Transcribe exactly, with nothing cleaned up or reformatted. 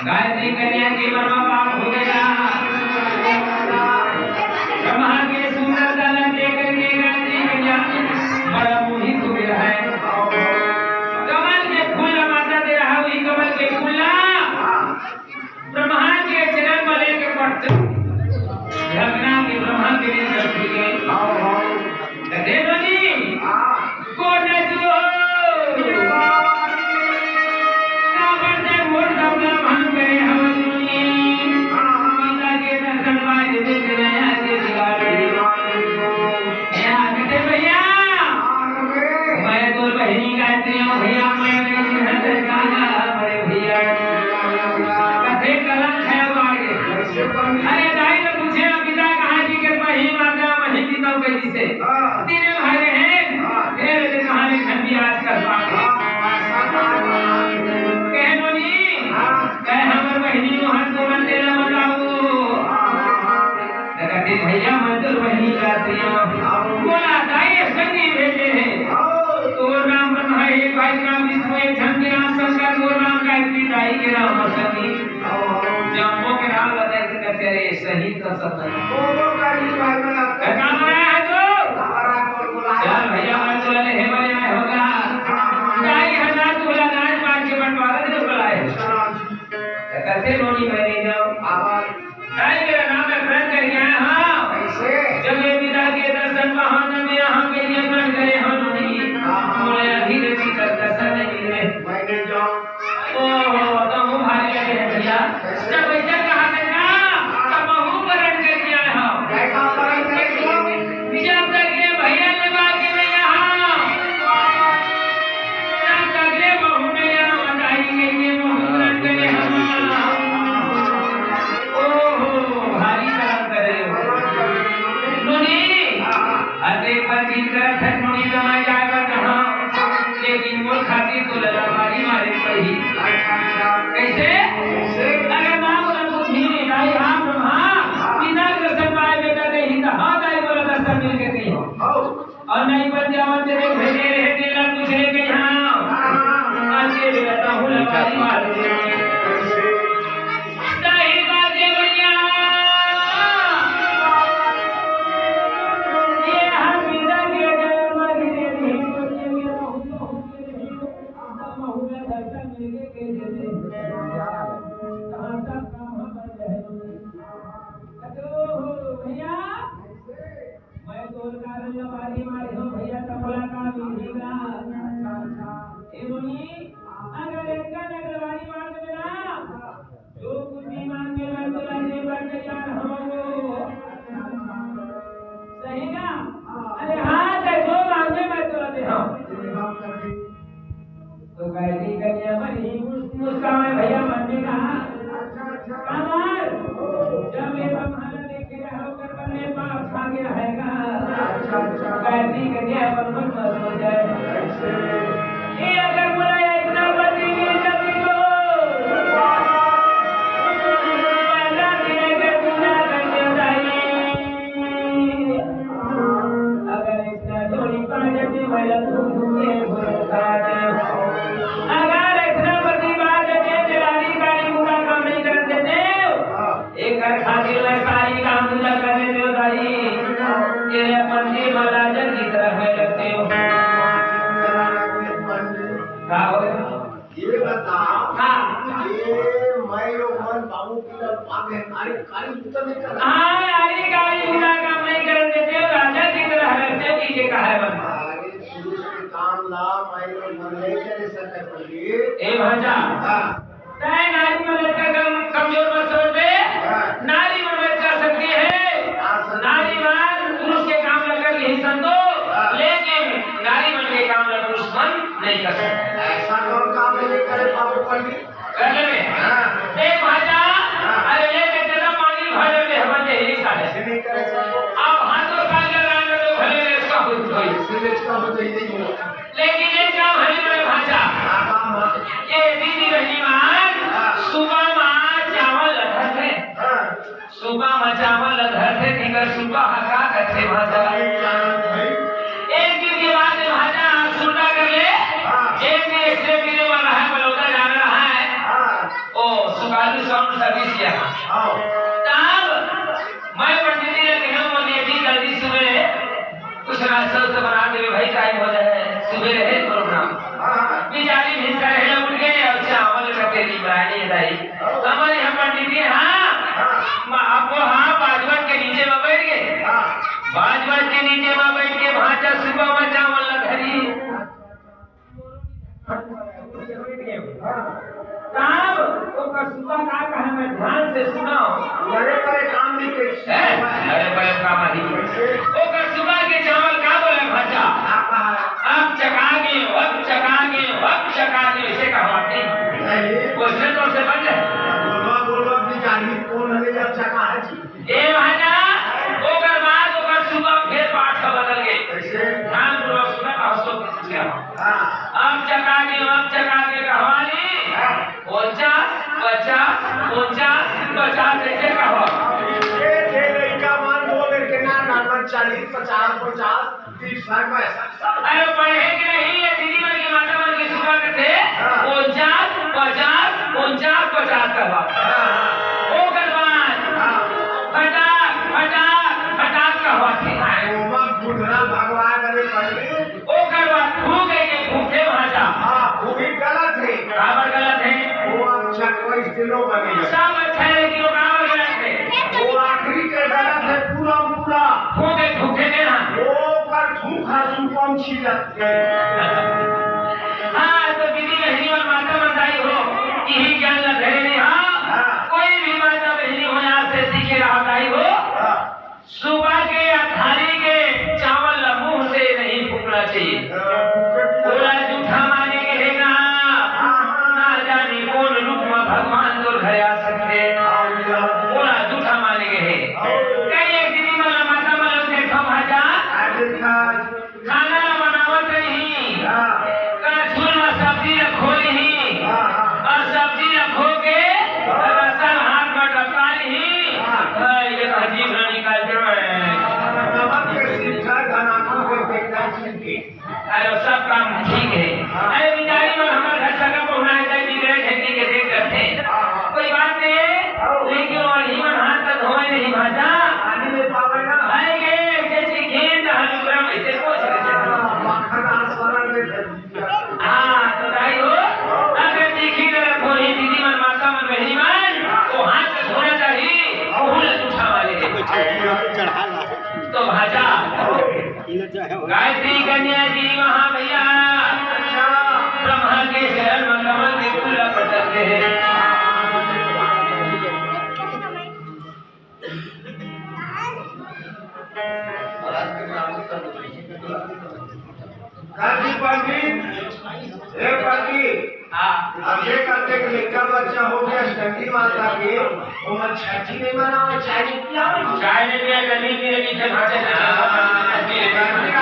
गायत्री कन्या के मरवा पाप हो गया। ब्रह्मा के सुंदरता ला देख करके गायत्री कन्या बड़ा मोहित हो गया है। कमल के फूल ला माता दे रहा, वही कमल के फूल ला ब्रह्मा के चरण में लेके पट झगना के ब्रह्मा के लिए कर दिए। कहे नोनी, कोन जो काबर ते मोर दबला भांग करे हवन नोनी। पिता के दर्शन बाज दे नया के दिवाली। ए आगते भैया, मैं तोर बहिनी गायत्री हूँ भैया, मैं नहीं हूँ हंसर काला, बड़े भैया। कथे कलम छाया बागे। अरे दाई ने पूछे, पिता कहाँ जी के, मही माता, मही पिता के दिसे। तीने भाई रहे। फिर कहानी खंडी आज कर पागे। कहे नोनी, कहे हमर बहिनी नु हाथ को मन देना बताओ। त कथे, "भैया, मैं तो बहिनी जाती हूँ।" बोला, "दाई, संगी भेजे हैं। तोर नाम ब्रह्मा, एक भाई के नाम विष्णु, एक झन के नाम शंकर, तोर नाम गायत्री, दाई के नाम अष्टमी।" जम्मो के नाम बताए त कथे, "अरे, सही तो सब है।" त का बनाया है तू? चल भैया, मैं तो ले हे बने आए होगा। दाई है ना, तू ला नाच मार के बंटवारा दे बुलाए। त कथे नोनी मैं नहीं जाऊँ। आवाज। दाई मेरा नाम मैं प्रण करके आया हूँ। कैसे? जब ये पिता के दर्शन महान में यहाँ के लिए प्रण करे हूँ नोनी। हाँ, हाँ। बोले अभी रे पिता दर्शन नहीं मिले। मैं नहीं जाऊँ। ओ, तो हूँ भारी लगे है भैया। कैसे? जब ऐसा कहा था ना, तब हूँ प्रण करके आया हूँ। कैसा प्रण करके आया? जब तक ये भैया ले बाकी नहीं यहाँ, तब तक ये बहू नहीं यहाँ, बताई गई ये बहू तुरंत ले हम। ओहो, भारी काम करे हो। नोनी, अरे एक बार ठीक तरह से नोनी में मैं जाए बर कहा, लेकिन मोर खातिर तो ललनवारी मारे पड़ी। कैसे? अगर ना बोला तो धीरे, दाई हाँ ब्रह्मा, पिता के दर्शन पाए बेटा नहीं तो हाँ दाई बोला दर्शन मिल के कहीं हो। और नहीं बन जावन तेरे भेजे रहे तेरा कुछ रे कहीं हाँ। आज ये बेटा हूँ ललनवारी मार दे। सही बात है भैया। ये हम पिता के जन्म गिरे नहीं तो ये मेरा हूँ तो हूँ के नहीं। मैं तोर कारण लबारी मारे हो भैया, त मोला का मिलेगा? ए मुनि, अगर एक का नगरवारी मार देबे ना, जो कुछ भी मांगे मैं तोला दे बर तैयार हूँ। सही ना? अरे हाँ, त जो मांगे मैं तोला दे हूँ। तो गायत्री कन्या मन ही मुस-, मुस्कान भैया मन में कहा, "कमल, जब ये ब्रह्मांड देखे रहो, कर मन में पाप छा गया है का?" गायत्री कन्या अपन मन में सोच रहे। ये अगर बोला इतना बड़ी गिर जाती तो, पहला दिन अगर पूजा करने जाए, अगर इतना जोड़ी पा जाते, मैं लखूं ये भूल खाते। अगर इतना बड़ी बात है, तेरी काली पूजा काम नहीं कर देते, एक घर खातिर मैं सारी काम पूजा कर लेते हो दाई। तेरे पंडित महाराजन की तरह मैं लगते हो। का हो? ये बताओ, हाँ। ये मैं लोग मन बाबू की तरफ आ गए, अरे काली पूजा नहीं कर रहा। हाँ, अरे काली पूजा काम नहीं करन देते हो, राजा की तरह रहते हो, ये कहा है मन। अरे पुरुष के काम ला मैं लोग मन नहीं करे सकते पंडित। ए भांजा, हाँ। तय नारी मन का कम, कमजोर मत समझ बे। हाँ। नारी मन में क्या शक्ति है? हाँ, शक्ति। नारी मन पुरुष के काम ला कर नहीं संतो, हाँ। लेकिन नारी मन के काम ला पुरुष मन नहीं कर सकता। ऐसा कौन काम नहीं करे बाबू पंडित? कर ले बे। हाँ। देख भांजा, हाँ। अरे ले के तेरा पानी भर ले, हम दे ही साले। ऐसे नहीं करे सर। अब हाथों साल का रान में तो भले ले इसका हो जाए। इससे ले इसका हो जाए, नहीं होगा। लेकिन एक काम हरी बड़े भांजा। हाँ, काम है। ये दीदी बहनी मान, हाँ। सुबह मा चावल ला धरथे। हाँ। सुबह मा चावल ला धरथे, तिकर सुबह हा का करथे भांजा। नहीं जानत भाई। एक दिन के बाद में भांजा सुरता कर ले, हाँ। एक दिन एक्सरे के लिए वाला है, बलौदा जाना रहा है। हाँ। वो सुकालू साउंड सर्विस किया था। हाँ। तब मैं पंडित जी ने कहा, "वो ये भी जल्दी सुबह कुछ नाश्ता उस्ता बना दे भाई, टाइम हो जाए, सुबह रहे प्रोग्राम।" हाँ, हाँ। बेचारी भिनसारे उठ गए और चावल कटे नहीं बनाए नहीं दाई। हाँ। हमारे यहाँ पंडित जी, हाँ, हाँ। म-, आपको हाँ, बाजवट के नीचे में बैठ गए। हाँ। बाजवट के नीचे में बैठ के भांचा सुबह में चावल ला धरी। तब ओकर सुबह का कहे, मैं ध्यान से सुनव। बड़े बड़े काम नहीं कही। हैं? बड़े बड़े काम आही। ओकर सुबह के चावल का बोले भांचा? अब चका गे, अब चका गे, अब चका गे, ऐसे कहवाथे। नहीं। उसने तो उसे बन जाए। बोलवा, बोलवा की जानी कौन है, अब चका है जी। ए भांचा, ओकर बाद ओकर सुबह फेर पाठ ह बदल गे। कैसे? ध्यानपूर्वक सुना, कहा सो पूछा। हाँ। अब चका गे, अब चका गे कहवाली। हाँ। उनचास, पचास, उनचास, पचास, ऐसे कहवा। ये, ये लड़का मान दो करके ना, ना, ना, चालीस, पचास, पचास, तीस, साठ, पैंसठ। अरे पढ़े के नहीं, ये दीदी मन के माता मन के सुबह के थे। हाँ। उनचास, पचास, उनचास, पचास कहवा। हाँ, हाँ। ओकर बाद हाँ। फटाक, फटाक, फटाक कहवा थे। अरे ओमा गुदरा भगवान, अरे पंडित। ओकर बाद फूंक के फूंके भांचा। हाँ, वो भी गलत है। काबर गलत है? वो अच्छा कोई दिलो बने। सब अच्छा है, लेकिन वो काबर गलत है? वो आखिरी के गलत है, पूरा, पूरा। फूंके फूंके के ना। वो कर थूक हर सुपम छी जाती है। हाँ, तो दीदी बहनी और माता मन दाई हो, यही ज्ञान ला धरे नहीं, हाँ? हाँ। कोई भी माता बहनी हो, यहाँ से सीखे रहा दाई हो। हाँ। सुबह के या थाली के चावल ला मुंह से नहीं फूंकना चाहिए। हाँ, फूंकना चाहिए। ओला जूठा माने के हे ना, हाँ, हाँ। ना जाने कौन रूप में भगवान तोर घर आ सकते। हाँ, हाँ। ओला जूठा माने के हे। हाँ। कई एक दीदी मन ला माता मन ला देखा भांचा। हाँ, देखा। खाना ला बनावत रही, हाँ। कड़छुल में सब्जी रखो रही, हाँ, हाँ। और सब्जी रखो के रसन हाथ में टपका रही, हाँ। हाँ, ये तो अजीब ना निकाल के मैं। नमक के सिरका धनाको के बेटा जी के। अरे, सब काम ठीक है। हाँ। अरे, बिचारी मन हमर घर सगा पहुना है, जी गए खेती के देख करते। हाँ, हाँ। कोई बात नहीं है, हाँ। लेकिन वही मन हाथ तक धोए नहीं भांचा। पानी नहीं पावे ना। भाई गए ऐसे चिखीन, तो हम विक्रम ऐसे कुछ नहीं। हाँ, मक्खन आस्वादन में थे। हाँ, तो दाई हो, अगर चिखीन अगर थोड़ी दीदी मन, माता मन, बहनी मन, तो हाथ तक धोना चाहिए, और फूल जूठा वाले। चढ़ा ला। तो भांचा, गायत्री कन्या जी वहाँ भैया ब्रह्मा के चरण में कमल के फूल पकड़ते हैं। काजी पंडित, हे पंडित, हाँ। अब ये करते कि लड़का बच्चा हो गया, स्टंडी माता के, वो मन छठी नहीं मनावे, चाय नहीं पियावे। चाय नहीं पिया, गर्मी की लगी, जब हाथे हाँ, गर्मी का